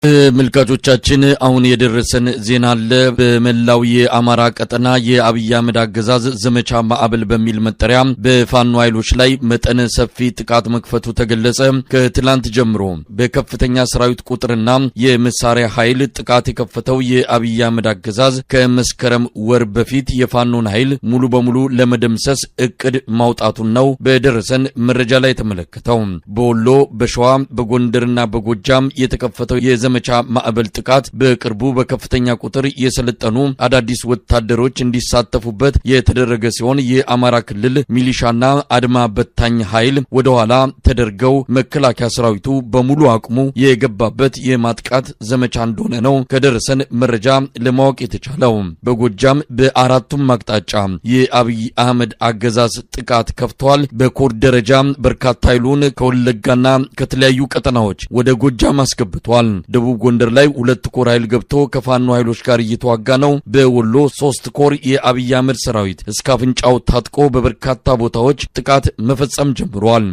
ተመልካቾቻችን፣ አሁን የደረሰን ዜና አለ። በመላው የአማራ ቀጠና የአብይ አህመድ አገዛዝ ዘመቻ ማዕበል በሚል መጠሪያ በፋኖ ኃይሎች ላይ መጠነ ሰፊ ጥቃት መክፈቱ ተገለጸ። ከትላንት ጀምሮ በከፍተኛ ሰራዊት ቁጥርና የመሳሪያ ኃይል ጥቃት የከፈተው የአብይ አህመድ አገዛዝ ከመስከረም ወር በፊት የፋኖን ኃይል ሙሉ በሙሉ ለመደምሰስ እቅድ ማውጣቱን ነው በደረሰን መረጃ ላይ የተመለከተው። በወሎ፣ በሸዋ፣ በጎንደርና በጎጃም የተከፈተው የዘመቻ ማዕበል ጥቃት በቅርቡ በከፍተኛ ቁጥር የሰለጠኑ አዳዲስ ወታደሮች እንዲሳተፉበት የተደረገ ሲሆን፣ የአማራ ክልል ሚሊሻና አድማ በታኝ ኃይል ወደኋላ ተደርገው መከላከያ ሰራዊቱ በሙሉ አቅሙ የገባበት የማጥቃት ዘመቻ እንደሆነ ነው ከደረሰን መረጃ ለማወቅ የተቻለው። በጎጃም በአራቱም አቅጣጫ የአብይ አህመድ አገዛዝ ጥቃት ከፍተዋል። በኮር ደረጃ በርካታ ኃይሉን ከወለጋና ከተለያዩ ቀጠናዎች ወደ ጎጃም አስገብቷል። ደቡብ ጎንደር ላይ 2 ኮር ኃይል ገብቶ ከፋኖ ኃይሎች ጋር እየተዋጋ ነው። በወሎ 3 ኮር የአብይ አህመድ ሰራዊት እስከ አፍንጫው ታጥቆ በበርካታ ቦታዎች ጥቃት መፈጸም ጀምሯል።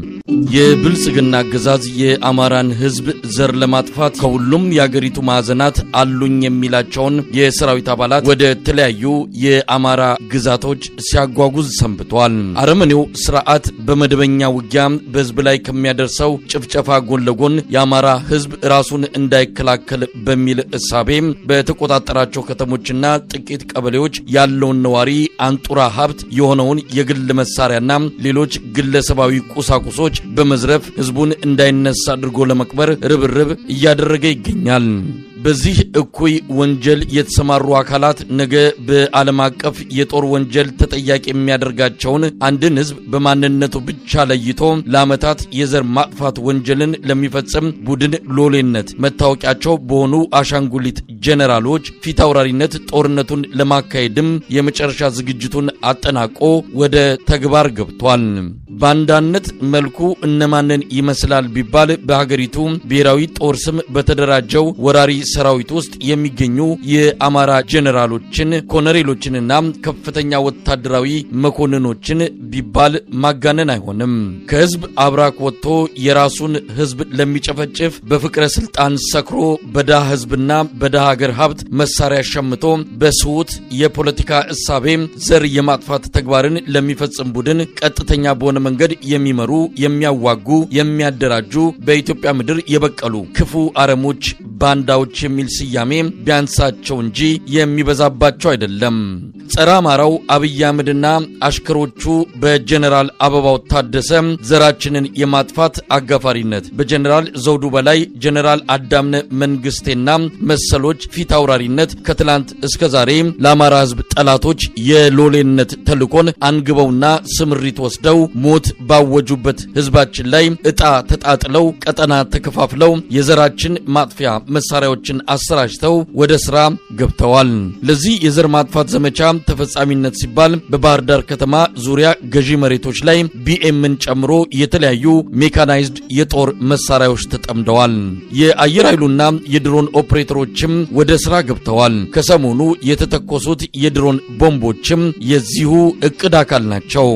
የብልጽግና አገዛዝ የአማራን ሕዝብ ዘር ለማጥፋት ከሁሉም የአገሪቱ ማዕዘናት አሉኝ የሚላቸውን የሰራዊት አባላት ወደ ተለያዩ የአማራ ግዛቶች ሲያጓጉዝ ሰንብቷል። አረመኔው ስርዓት በመደበኛ ውጊያ በሕዝብ ላይ ከሚያደርሰው ጭፍጨፋ ጎን ለጎን የአማራ ሕዝብ ራሱን እንዳይከላከል በሚል እሳቤ በተቆጣጠራቸው ከተሞችና ጥቂት ቀበሌዎች ያለውን ነዋሪ አንጡራ ሀብት የሆነውን የግል መሳሪያና ሌሎች ግለሰባዊ ቁሳቁሶች በመዝረፍ ህዝቡን እንዳይነሳ አድርጎ ለመቅበር ርብርብ እያደረገ ይገኛል። በዚህ እኩይ ወንጀል የተሰማሩ አካላት ነገ በዓለም አቀፍ የጦር ወንጀል ተጠያቂ የሚያደርጋቸውን፣ አንድን ህዝብ በማንነቱ ብቻ ለይቶ ለዓመታት የዘር ማጥፋት ወንጀልን ለሚፈጽም ቡድን ሎሌነት መታወቂያቸው በሆኑ አሻንጉሊት ጄኔራሎች ፊት አውራሪነት ጦርነቱን ለማካሄድም የመጨረሻ ዝግጅቱን አጠናቆ ወደ ተግባር ገብቷል። ባንዳነት መልኩ እነማንን ይመስላል ቢባል፣ በሀገሪቱ ብሔራዊ ጦር ስም በተደራጀው ወራሪ ሰራዊት ውስጥ የሚገኙ የአማራ ጄኔራሎችን፣ ኮሎኔሎችንና ከፍተኛ ወታደራዊ መኮንኖችን ቢባል ማጋነን አይሆንም። ከህዝብ አብራክ ወጥቶ የራሱን ህዝብ ለሚጨፈጭፍ፣ በፍቅረ ስልጣን ሰክሮ በድሃ ህዝብና በድሃ ሀገር ሀብት መሳሪያ ሸምቶ በስሁት የፖለቲካ እሳቤ ዘር የማጥፋት ተግባርን ለሚፈጽም ቡድን ቀጥተኛ በሆነ መንገድ የሚመሩ፣ የሚያዋጉ፣ የሚያደራጁ በኢትዮጵያ ምድር የበቀሉ ክፉ አረሞች ባንዳዎች የሚል ስያሜ ቢያንሳቸው እንጂ የሚበዛባቸው አይደለም። ጸረ አማራው አብይ አህመድና አሽከሮቹ በጀኔራል አበባው ታደሰ ዘራችንን የማጥፋት አጋፋሪነት፣ በጀኔራል ዘውዱ በላይ፣ ጀኔራል አዳምነ መንግስቴና መሰሎች ፊት አውራሪነት ከትላንት እስከ ዛሬ ለአማራ ህዝብ ጠላቶች የሎሌነት ተልኮን አንግበውና ስምሪት ወስደው ሞት ባወጁበት ህዝባችን ላይ እጣ ተጣጥለው፣ ቀጠና ተከፋፍለው፣ የዘራችን ማጥፊያ መሳሪያዎችን አሰራጭተው ወደ ስራ ገብተዋል። ለዚህ የዘር ማጥፋት ዘመቻ ተፈጻሚነት ሲባል በባህር ዳር ከተማ ዙሪያ ገዢ መሬቶች ላይ ቢኤምን ጨምሮ የተለያዩ ሜካናይዝድ የጦር መሳሪያዎች ተጠምደዋል። የአየር ኃይሉና የድሮን ኦፕሬተሮችም ወደ ስራ ገብተዋል። ከሰሞኑ የተተኮሱት የድሮን ቦምቦችም የዚሁ እቅድ አካል ናቸው።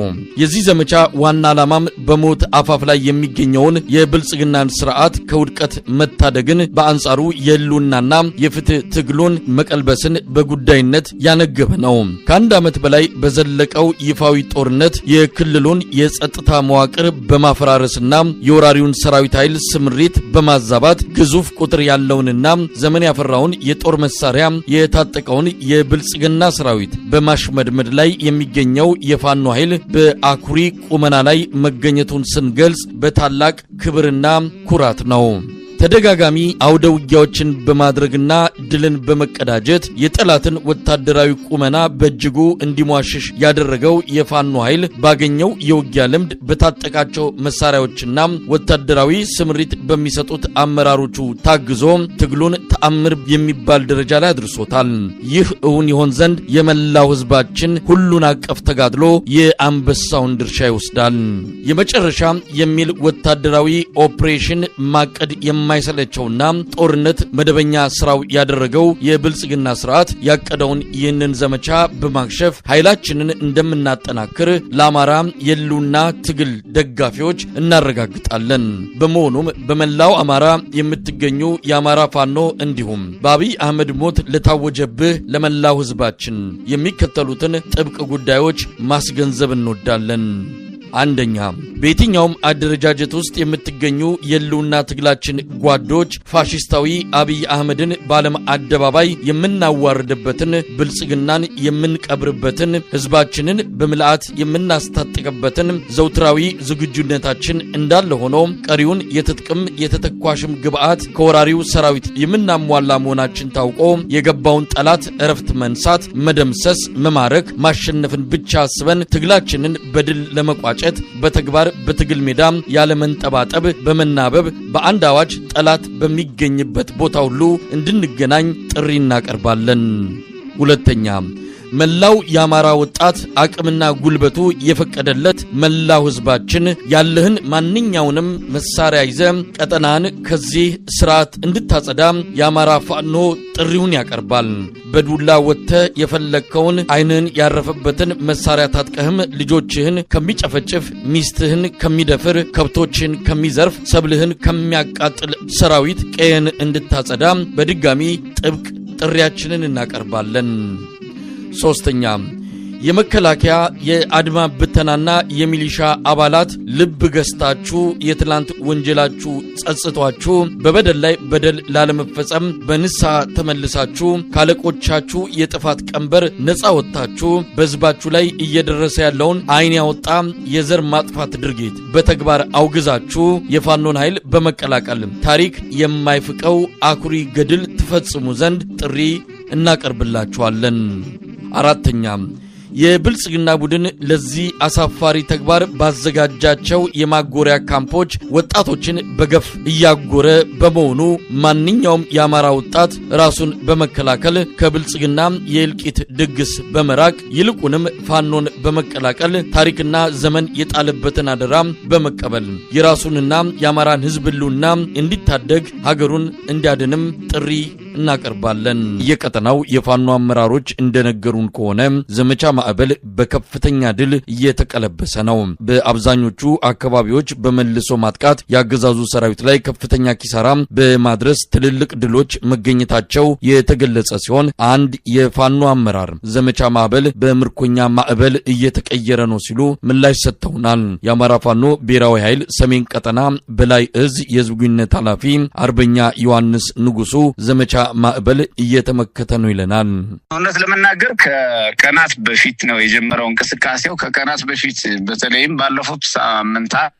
የዚህ ዘመቻ ዋና ዓላማም በሞት አፋፍ ላይ የሚገኘውን የብልጽግናን ስርዓት ከውድቀት መታደግን፣ በአንጻሩ የህልውናና የፍትህ ትግሉን መቀልበስን በጉዳይነት ያነገበ ነው። ከ1 ዓመት በላይ በዘለቀው ይፋዊ ጦርነት የክልሉን የጸጥታ መዋቅር በማፈራረስና የወራሪውን ሰራዊት ኃይል ስምሪት በማዛባት ግዙፍ ቁጥር ያለውንና ዘመን ያፈራውን የጦር መሳሪያ የታጠቀውን የብልጽግና ሰራዊት በማሽመድመድ ላይ የሚገኘው የፋኖ ኃይል በአኩሪ ቁመና ላይ መገኘቱን ስንገልጽ በታላቅ ክብርና ኩራት ነው። ተደጋጋሚ አውደ ውጊያዎችን በማድረግና ድልን በመቀዳጀት የጠላትን ወታደራዊ ቁመና በእጅጉ እንዲሟሽሽ ያደረገው የፋኖ ኃይል ባገኘው የውጊያ ልምድ፣ በታጠቃቸው መሳሪያዎችና ወታደራዊ ስምሪት በሚሰጡት አመራሮቹ ታግዞ ትግሉን ተአምር የሚባል ደረጃ ላይ አድርሶታል። ይህ እውን ይሆን ዘንድ የመላው ሕዝባችን ሁሉን አቀፍ ተጋድሎ የአንበሳውን ድርሻ ይወስዳል። የመጨረሻ የሚል ወታደራዊ ኦፕሬሽን ማቀድ የማይሰለቸውና ጦርነት መደበኛ ስራው ያደረገው የብልጽግና ስርዓት ያቀደውን ይህንን ዘመቻ በማክሸፍ ኃይላችንን እንደምናጠናክር ለአማራ የህልውና ትግል ደጋፊዎች እናረጋግጣለን። በመሆኑም በመላው አማራ የምትገኙ የአማራ ፋኖ እንዲሁም በአብይ አህመድ ሞት ለታወጀብህ ለመላው ህዝባችን የሚከተሉትን ጥብቅ ጉዳዮች ማስገንዘብ እንወዳለን። አንደኛ፣ በየትኛውም አደረጃጀት ውስጥ የምትገኙ የህልውና ትግላችን ጓዶች ፋሽስታዊ አብይ አህመድን በዓለም አደባባይ የምናዋርድበትን፣ ብልጽግናን የምንቀብርበትን፣ ህዝባችንን በምልአት የምናስታጥቅበትን ዘውትራዊ ዝግጁነታችን እንዳለ ሆኖ ቀሪውን የትጥቅም የተተኳሽም ግብዓት ከወራሪው ሰራዊት የምናሟላ መሆናችን ታውቆ የገባውን ጠላት እረፍት መንሳት፣ መደምሰስ፣ መማረክ፣ ማሸነፍን ብቻ አስበን ትግላችንን በድል ለመቋጨት በተግባር በትግል ሜዳ ያለመንጠባጠብ በመናበብ በአንድ አዋጅ ጠላት በሚገኝበት ቦታ ሁሉ እንድንገናኝ ጥሪ እናቀርባለን። ሁለተኛ፣ መላው የአማራ ወጣት አቅምና ጉልበቱ የፈቀደለት መላው ህዝባችን ያለህን ማንኛውንም መሳሪያ ይዘ ቀጠናን ከዚህ ስርዓት እንድታጸዳ የአማራ ፋኖ ጥሪውን ያቀርባል። በዱላ ወጥተ የፈለግከውን አይንህን ያረፈበትን መሳሪያ ታጥቀህም ልጆችህን ከሚጨፈጭፍ፣ ሚስትህን ከሚደፍር፣ ከብቶችህን ከሚዘርፍ፣ ሰብልህን ከሚያቃጥል ሰራዊት ቀየን እንድታጸዳ በድጋሚ ጥብቅ ጥሪያችንን እናቀርባለን። ሶስተኛ፣ የመከላከያ የአድማ ብተናና የሚሊሻ አባላት ልብ ገዝታችሁ የትላንት ወንጀላችሁ ጸጽቷችሁ በበደል ላይ በደል ላለመፈጸም በንስሐ ተመልሳችሁ ካለቆቻችሁ የጥፋት ቀንበር ነፃ ወጥታችሁ በህዝባችሁ ላይ እየደረሰ ያለውን አይን ያወጣ የዘር ማጥፋት ድርጊት በተግባር አውግዛችሁ የፋኖን ኃይል በመቀላቀል ታሪክ የማይፍቀው አኩሪ ገድል ትፈጽሙ ዘንድ ጥሪ እናቀርብላችኋለን። አራተኛ፣ የብልጽግና ቡድን ለዚህ አሳፋሪ ተግባር ባዘጋጃቸው የማጎሪያ ካምፖች ወጣቶችን በገፍ እያጎረ በመሆኑ ማንኛውም የአማራ ወጣት ራሱን በመከላከል ከብልጽግና የእልቂት ድግስ በመራቅ ይልቁንም ፋኖን በመቀላቀል ታሪክና ዘመን የጣለበትን አደራ በመቀበል የራሱንና የአማራን ህዝብ ህልውና እንዲታደግ ሀገሩን እንዲያድንም ጥሪ እናቀርባለን። የቀጠናው የፋኖ አመራሮች እንደነገሩን ከሆነ ዘመቻ ማዕበል በከፍተኛ ድል እየተቀለበሰ ነው። በአብዛኞቹ አካባቢዎች በመልሶ ማጥቃት ያገዛዙ ሰራዊት ላይ ከፍተኛ ኪሳራ በማድረስ ትልልቅ ድሎች መገኘታቸው የተገለጸ ሲሆን አንድ የፋኖ አመራር ዘመቻ ማዕበል በምርኮኛ ማዕበል እየተቀየረ ነው ሲሉ ምላሽ ሰጥተውናል። የአማራ ፋኖ ብሔራዊ ኃይል ሰሜን ቀጠና በላይ እዝ የህዝብ ግንኙነት ኃላፊ አርበኛ ዮሐንስ ንጉሱ ዘመቻ ማዕበል እየተመከተ ነው ይለናል። እውነት ለመናገር ከቀናት በፊት ነው የጀመረው እንቅስቃሴው። ከቀናት በፊት በተለይም ባለፉት ሳምንታት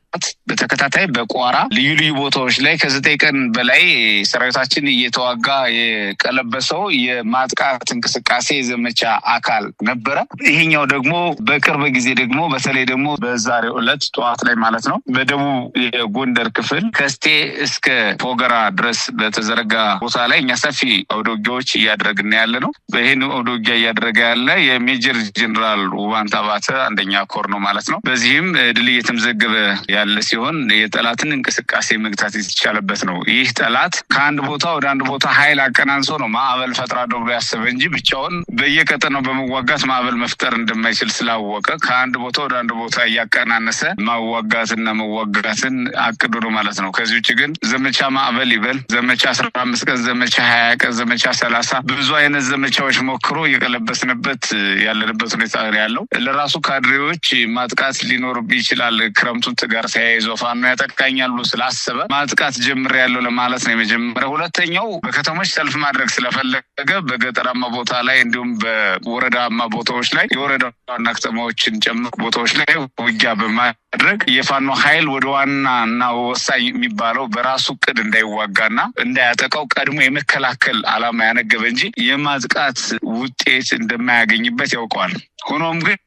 በተከታታይ በቋራ ልዩ ልዩ ቦታዎች ላይ ከ9 ቀን በላይ ሰራዊታችን እየተዋጋ የቀለበሰው የማጥቃት እንቅስቃሴ ዘመቻ አካል ነበረ። ይሄኛው ደግሞ በቅርብ ጊዜ ደግሞ በተለይ ደግሞ በዛሬው ዕለት ጠዋት ላይ ማለት ነው በደቡብ የጎንደር ክፍል ከስቴ እስከ ፎገራ ድረስ በተዘረጋ ቦታ ላይ እኛ ሰፊ አውደ ውጊያዎች እያደረግን ያለ ነው። ይሄን አውደ ውጊያ እያደረገ ያለ የሜጀር ጀነራል ውባንተ አባተ አንደኛ ኮር ነው ማለት ነው። በዚህም ድል እየተመዘገበ ያለ ሲሆን የጠላትን እንቅስቃሴ መግታት የተቻለበት ነው። ይህ ጠላት ከአንድ ቦታ ወደ አንድ ቦታ ኃይል አቀናንሶ ነው ማዕበል ፈጥራለሁ ብሎ ያሰበ እንጂ ብቻውን በየቀጠናው በመዋጋት ማዕበል መፍጠር እንደማይችል ስላወቀ ከአንድ ቦታ ወደ አንድ ቦታ እያቀናነሰ ማዋጋትና መዋጋትን አቅዶ ነው ማለት ነው። ከዚህ ውጭ ግን ዘመቻ ማዕበል ይበል ዘመቻ 15 ቀን፣ ዘመቻ 20 ቀን፣ ዘመቻ 30 ብዙ አይነት ዘመቻዎች ሞክሮ እየቀለበስንበት ያለንበት ሁኔታ ያለው። ለራሱ ካድሬዎች ማጥቃት ሊኖር ይችላል ክረምቱን ጋር ተያይዞ ፋኖ ያጠቃኛል ብሎ ስላሰበ ማጥቃት ጀምሬያለሁ ለማለት ነው የመጀመሪያው። ሁለተኛው በከተሞች ሰልፍ ማድረግ ስለፈለገ በገጠራማ ቦታ ላይ እንዲሁም በወረዳማ ቦታዎች ላይ የወረዳ ዋና ከተማዎችን ጨምሮ ቦታዎች ላይ ውጊያ በማድረግ የፋኖ ኃይል ወደ ዋና እና ወሳኝ የሚባለው በራሱ እቅድ እንዳይዋጋና እንዳያጠቃው ቀድሞ የመከላከል ዓላማ ያነገበ እንጂ የማጥቃት ውጤት እንደማያገኝበት ያውቀዋል። ሆኖም ግን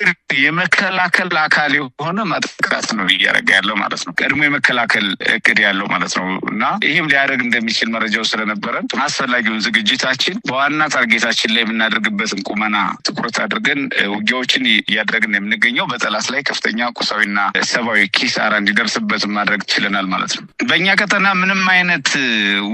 የመከላከል አካል የሆነ ማጥቃት ነው እያደረገ ያለው። ማለት ነው። ቀድሞ የመከላከል እቅድ ያለው ማለት ነው። እና ይህም ሊያደርግ እንደሚችል መረጃው ስለነበረ አስፈላጊውን ዝግጅታችን በዋና target ኣችን ላይ የምናደርግበትን ቁመና ትኩረት አድርገን ውጊያዎችን እያደረግን የምንገኘው በጠላት ላይ ከፍተኛ ቁሳዊና ሰብአዊ ኪሳራ እንዲደርስበት ማድረግ ችለናል ማለት ነው። በእኛ ቀጠና ምንም አይነት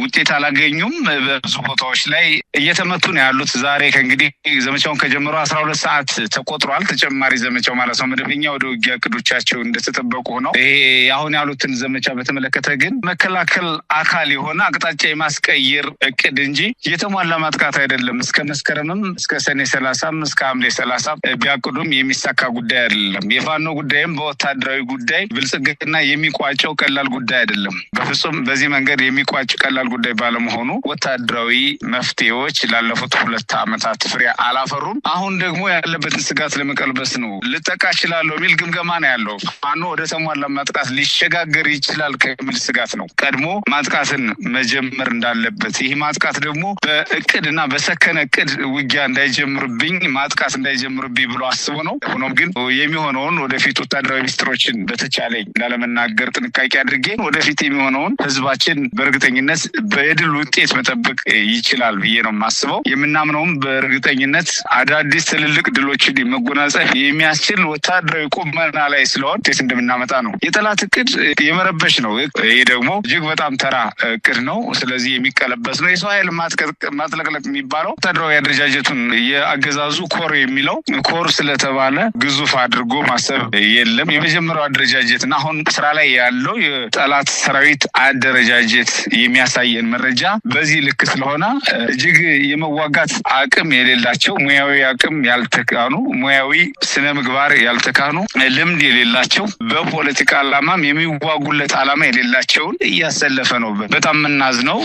ውጤት አላገኙም። በብዙ ቦታዎች ላይ እየተመቱ ነው ያሉት። ዛሬ ከእንግዲህ ዘመቻውን ከጀመሩ 12 ሰዓት ተቆጥሯል። ተጨማሪ ዘመቻው ማለት ነው መደበኛ ወደ ውጊያ እቅዶቻቸው እንደተጠበቁ ነው። ይሄ አሁን ያሉትን ዘመቻ በተመለከተ ግን መከላከል አካል የሆነ አቅጣጫ የማስቀየር እቅድ እንጂ የተሟላ ማጥቃት አይደለም። እስከ መስከረምም እስከ ሰኔ 30 እስከ ሐምሌ 30 ቢያቅዱም የሚሳካ ጉዳይ አይደለም። የፋኖ ጉዳይም በወታደራዊ ጉዳይ ብልጽግና የሚቋጨው ቀላል ጉዳይ አይደለም። በፍጹም በዚህ መንገድ የሚቋጭ ቀላል ጉዳይ ባለመሆኑ ወታደራዊ መፍትሄዎች ላለፉት 2 ዓመታት ፍሬ አላፈሩም። አሁን ደግሞ ያለበትን ስጋት ለመቀልበስ ነው። ልጠቃ እችላለሁ የሚል ግምገማ ነው ያለው። ፋኖ ወደ ተሟላ ማጥቃት ሊሸጋገር ይችላል ከሚል ስጋት ነው ቀድሞ ማጥቃትን መጀመር እንዳለበት። ይህ ማጥቃት ደግሞ በእቅድና በሰከነ እቅድ ውጊያ እንዳይጀምርብኝ ማጥቃት እንዳይጀምርብኝ ብሎ አስቦ ነው። ሆኖም ግን የሚሆነውን ወደፊት ወታደራዊ ሚስጥሮችን በተቻለኝ ላለመናገር ጥንቃቄ አድርጌ ወደፊት የሚሆነውን ህዝባችን በእርግጠኝነት በድል ውጤት መጠበቅ ይችላል ብዬ ነው የማስበው። የምናምነውም በእርግጠኝነት አዳዲስ ትልልቅ ድሎችን መጎናጸፍ የሚያስችል ወታደራዊ ቁመና ላይ ስለሆነ ውጤት እንደምናመጣ ነው። የጠላት እቅድ የመረበሽ ነው። ይሄ ደግሞ እጅግ በጣም ተራ እቅድ ነው። ስለዚህ የሚቀለበስ ነው። የሰው ኃይል ማጥለቅለቅ የሚባለው ወታደራዊ አደረጃጀቱን የአገዛዙ ኮር የሚለው ኮር ስለተባለ ግዙፍ አድርጎ ማሰብ የለም። የመጀመሪያው አደረጃጀትና አሁን ስራ ላይ ያለው የጠላት ሰራዊት አደረጃጀት የሚያሳየን መረጃ በዚህ ልክ ስለሆነ እጅግ የመዋጋት አቅም የሌላቸው፣ ሙያዊ አቅም ያልተካኑ፣ ሙያዊ ስነ ምግባር ያልተካኑ፣ ልምድ የሌላቸው፣ በፖለቲካ ዓላማም የሚዋጉለት ዓላማ የሌላቸውን እያሰለፈ ነው። በጣም የምናዝነው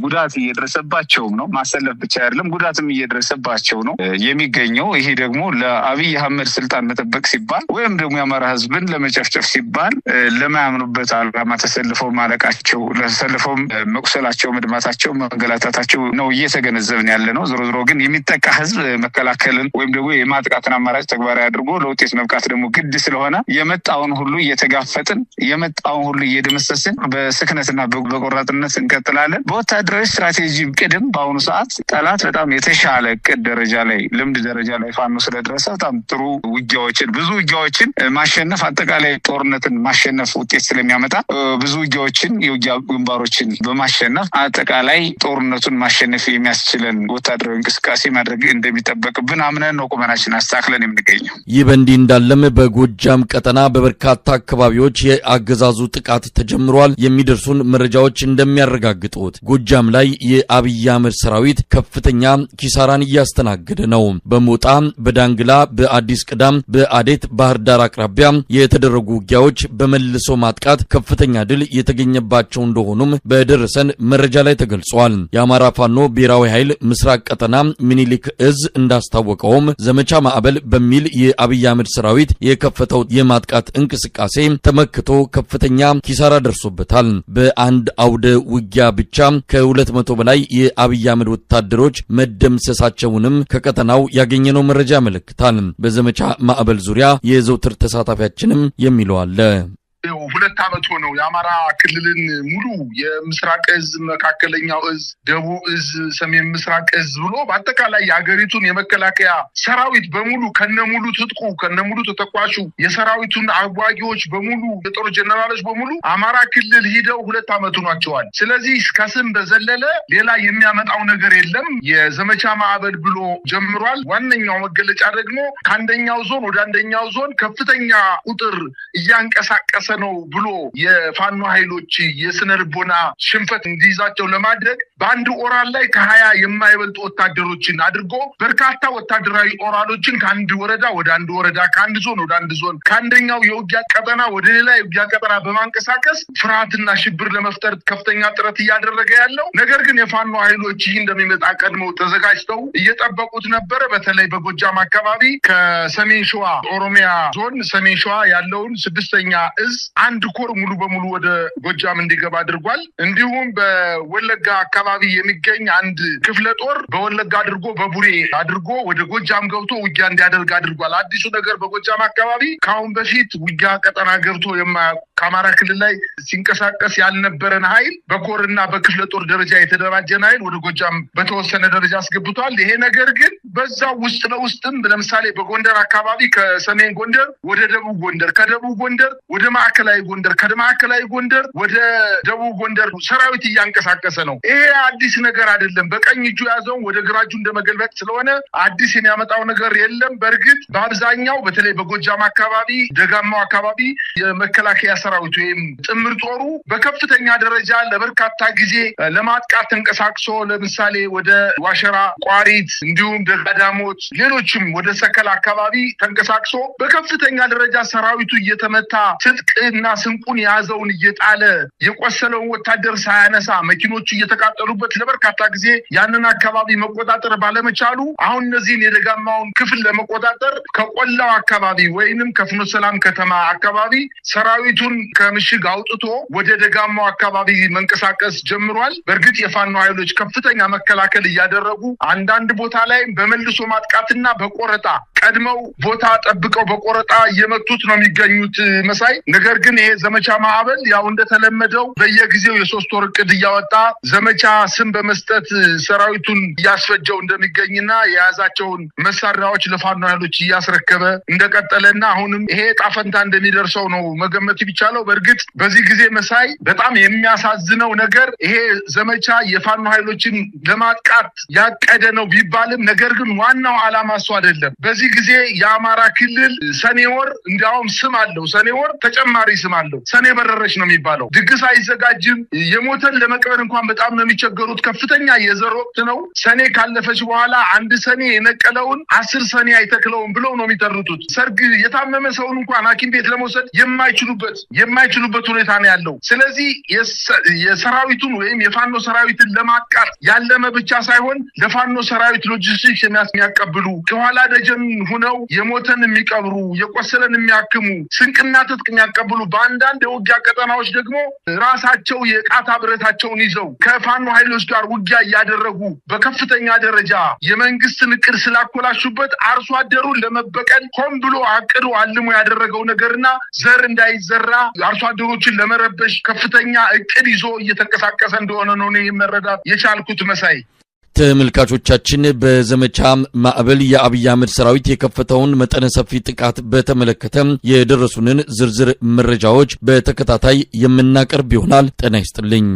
ጉዳት እየደረሰባቸውም ነው። ማሰለፍ ብቻ አይደለም፣ ጉዳትም እየደረሰባቸው ነው የሚገኘው። ይሄ ደግሞ ለአብይ አህመድ ስልጣን መጠበቅ ሲባል ወይም ደግሞ የአማራ ህዝብን ለመጨፍጨፍ ሲባል ለማያምኑበት ዓላማ ተሰልፈው ማለቃቸው፣ ተሰልፈው መቁሰላቸው፣ መድማታቸው፣ መንገላታታቸው ነው እየተገነዘብን ያለ ነው። ዞሮ ዞሮ ግን የሚጠቃ ህዝብ መከላከልን ወይም ደግሞ የማጥቃትን አማራጭ ተግባራዊ አድርጎ ለውጤት መብቃት ደግሞ ግድ ስለሆነ የመጣውን ሁሉ እየተጋፈጥን የመጣውን ሁሉ እየደመሰስን በስክነትና በቆራጥነት እንቀጥላለን። በወታደራዊ ስትራቴጂ ቅድም በአሁኑ ሰዓት ጠላት በጣም የተሻለ እቅድ ደረጃ ላይ ልምድ ደረጃ ላይ ፋኖ ስለደረሰ በጣም ጥሩ ውጊያዎችን ብዙ ውጊያዎችን ማሸነፍ አጠቃላይ ጦርነትን ማሸነፍ ውጤት ስለሚያመጣ ብዙ ውጊያዎችን የውጊያ ግንባሮችን በማሸነፍ አጠቃላይ ጦርነቱን ማሸነፍ የሚያስችለን ወታደራዊ እንቅስቃሴ ማድረግ እንደሚጠበቅብን አምነን ነው ቁመናችን አስተካክለን የምንገኘው። ይህ በእንዲህ እንዳለም በጎጃም ቀጠና በበርካታ አካባቢዎች የአገዛዙ ጥቃት ተጀምሯል። የሚደርሱን መረጃዎች እንደሚያረጋግጡት ጎጃም ላይ የአብይ አህመድ ሰራዊት ከፍተኛ ኪሳራን እያስተናገደ ነው። በሞጣ፣ በዳንግላ፣ በአዲስ ቅዳም፣ በአዴት፣ ባህር ዳር አቅራቢያ የተደረጉ ውጊያዎች በመልሶ ማጥቃት ከፍተኛ ድል የተገኘባቸው እንደሆኑም በደረሰን መረጃ ላይ ተገልጿል። የአማራ ፋኖ ብሔራዊ ኃይል ምስራቅ ቀጠና ምኒልክ እዝ እንዳስታወቀውም ዘመቻ ማዕበል በሚል የአብይ አህመድ ሰራዊት የከፈተው የማጥቃት እንቅስቃሴ ተመክቶ ከፍተኛ ኪሳራ ደርሶበታል። በአንድ አውደ ውጊያ ብቻ ከ200 በላይ የአብይ አህመድ ወታደሮች መደምሰሳቸውንም ከቀጠናው ያገኘነው መረጃ ያመለክታል። በዘመቻ ማዕበል ዙሪያ የዘውትር ተሳታፊያችንም የሚለው አለ። 2 ዓመት ሆነው የአማራ ክልልን ሙሉ የምስራቅ እዝ፣ መካከለኛው እዝ፣ ደቡብ እዝ፣ ሰሜን ምስራቅ እዝ ብሎ በአጠቃላይ የሀገሪቱን የመከላከያ ሰራዊት በሙሉ ከነሙሉ ትጥቁ ከነሙሉ ተተኳሹ የሰራዊቱን አዋጊዎች በሙሉ የጦር ጀነራሎች በሙሉ አማራ ክልል ሂደው 2 ዓመት ሆኗቸዋል። ስለዚህ ከስም በዘለለ ሌላ የሚያመጣው ነገር የለም። የዘመቻ ማዕበል ብሎ ጀምሯል። ዋነኛው መገለጫ ደግሞ ከአንደኛው ዞን ወደ አንደኛው ዞን ከፍተኛ ቁጥር እያንቀሳቀሰ ነው ብሎ የፋኖ ኃይሎች የስነ ልቦና ሽንፈት እንዲይዛቸው ለማድረግ በአንድ ኦራል ላይ ከ20 የማይበልጡ ወታደሮችን አድርጎ በርካታ ወታደራዊ ኦራሎችን ከአንድ ወረዳ ወደ አንድ ወረዳ፣ ከአንድ ዞን ወደ አንድ ዞን፣ ከአንደኛው የውጊያ ቀጠና ወደ ሌላ የውጊያ ቀጠና በማንቀሳቀስ ፍርሃትና ሽብር ለመፍጠር ከፍተኛ ጥረት እያደረገ ያለው። ነገር ግን የፋኖ ኃይሎች ይህ እንደሚመጣ ቀድመው ተዘጋጅተው እየጠበቁት ነበረ። በተለይ በጎጃም አካባቢ ከሰሜን ሸዋ ኦሮሚያ ዞን ሰሜን ሸዋ ያለውን 6ኛ እዝ አንድ ኮር ሙሉ በሙሉ ወደ ጎጃም እንዲገባ አድርጓል። እንዲሁም በወለጋ አካባቢ የሚገኝ አንድ ክፍለ ጦር በወለጋ አድርጎ በቡሬ አድርጎ ወደ ጎጃም ገብቶ ውጊያ እንዲያደርግ አድርጓል። አዲሱ ነገር በጎጃም አካባቢ ከአሁን በፊት ውጊያ ቀጠና ገብቶ ከአማራ ክልል ላይ ሲንቀሳቀስ ያልነበረን ኃይል በኮርና በክፍለ ጦር ደረጃ የተደራጀን ኃይል ወደ ጎጃም በተወሰነ ደረጃ አስገብቷል። ይሄ ነገር ግን በዛው ውስጥ ለውስጥም ለምሳሌ በጎንደር አካባቢ ከሰሜን ጎንደር ወደ ደቡብ ጎንደር፣ ከደቡብ ጎንደር ወደ ማዕከላዊ ጎንደር፣ ከማዕከላዊ ጎንደር ወደ ደቡብ ጎንደር ሰራዊት እያንቀሳቀሰ ነው። ይሄ አዲስ ነገር አይደለም። በቀኝ እጁ ያዘውን ወደ ግራ እጁ እንደመገልበጥ ስለሆነ አዲስ የሚያመጣው ነገር የለም። በእርግጥ በአብዛኛው በተለይ በጎጃም አካባቢ ደጋማው አካባቢ የመከላከያ ሰራዊት ወይም ጥምር ጦሩ በከፍተኛ ደረጃ ለበርካታ ጊዜ ለማጥቃት ተንቀሳቅሶ ለምሳሌ ወደ ዋሸራ፣ ቋሪት፣ እንዲሁም ደጋዳሞት፣ ሌሎችም ወደ ሰከላ አካባቢ ተንቀሳቅሶ በከፍተኛ ደረጃ ሰራዊቱ እየተመታ ትጥቅና ስንቁን የያዘውን እየጣለ የቆሰለውን ወታደር ሳያነሳ መኪኖቹ እየተቃጠሉበት ለበርካታ ጊዜ ያንን አካባቢ መቆጣጠር ባለመቻሉ አሁን እነዚህን የደጋማውን ክፍል ለመቆጣጠር ከቆላው አካባቢ ወይንም ከፍኖተ ሰላም ከተማ አካባቢ ሰራዊቱን ከምሽግ አውጥቶ ወደ ደጋማው አካባቢ መንቀሳቀስ ጀምሯል። በእርግጥ የፋኖ ኃይሎች ከፍተኛ መከላከል እያደረጉ አንዳንድ ቦታ ላይ በመልሶ ማጥቃትና በቆረጣ ቀድመው ቦታ ጠብቀው በቆረጣ እየመቱት ነው የሚገኙት መሳይ። ነገር ግን ይሄ ዘመቻ ማዕበል ያው እንደተለመደው በየጊዜው የ3 ወር እቅድ እያወጣ ዘመቻ ስም በመስጠት ሰራዊቱን እያስፈጀው እንደሚገኝና የያዛቸውን መሳሪያዎች ለፋኖ ኃይሎች እያስረከበ እንደቀጠለና አሁንም ይሄ ጣፈንታ እንደሚደርሰው ነው መገመት ቢቻለው። በእርግጥ በዚህ ጊዜ መሳይ በጣም የሚያሳዝነው ነገር ይሄ ዘመቻ የፋኖ ኃይሎችን ለማጥቃት ያቀደ ነው ቢባልም ነገር ግን ዋናው ዓላማ እሱ አይደለም። በዚህ ጊዜ የአማራ ክልል ሰኔ ወር እንዲያውም ስም አለው። ሰኔ ወር ተጨማሪ ስም አለው። ሰኔ በረረች ነው የሚባለው። ድግስ አይዘጋጅም። የሞተን ለመቅበር እንኳን በጣም ነው የሚቸገሩት። ከፍተኛ የዘር ወቅት ነው። ሰኔ ካለፈች በኋላ አንድ ሰኔ የነቀለውን 10 ሰኔ አይተክለውም ብለው ነው የሚተርቱት። ሰርግ የታመመ ሰውን እንኳን ሐኪም ቤት ለመውሰድ የማይችሉበት ሁኔታ ነው ያለው። ስለዚህ የሰራዊቱን ወይም የፋኖ ሰራዊትን ለማጥቃት ያለመ ብቻ ሳይሆን ለፋኖ ሰራዊት ሎጂስቲክስ የሚያቀብሉ፣ ከኋላ ደጀን ሆነው የሞተን የሚቀብሩ፣ የቆሰለን የሚያክሙ፣ ስንቅና ትጥቅ የሚያቀብሉ፣ በአንዳንድ የውጊያ ቀጠናዎች ደግሞ ራሳቸው የቃታ ብረታቸውን ይዘው ከፋኖ ኃይሎች ጋር ውጊያ እያደረጉ በከፍተኛ ደረጃ የመንግስትን እቅድ ስላኮላሹበት አርሶ አደሩን ለመበቀል ሆን ብሎ አቅዶ አልሞ ያደረገው ነገርና ዘር እንዳይዘራ አርሶ አደሮችን ለመረበሽ ከፍተኛ እቅድ ይዞ እየተንቀሳቀሰ እንደሆነ ነው እኔ መረዳት የቻልኩት መሳይ። ተመልካቾቻችን በዘመቻ ማዕበል የአብይ አህመድ ሰራዊት የከፈተውን መጠነ ሰፊ ጥቃት በተመለከተ የደረሱንን ዝርዝር መረጃዎች በተከታታይ የምናቀርብ ይሆናል። ጤና ይስጥልኝ።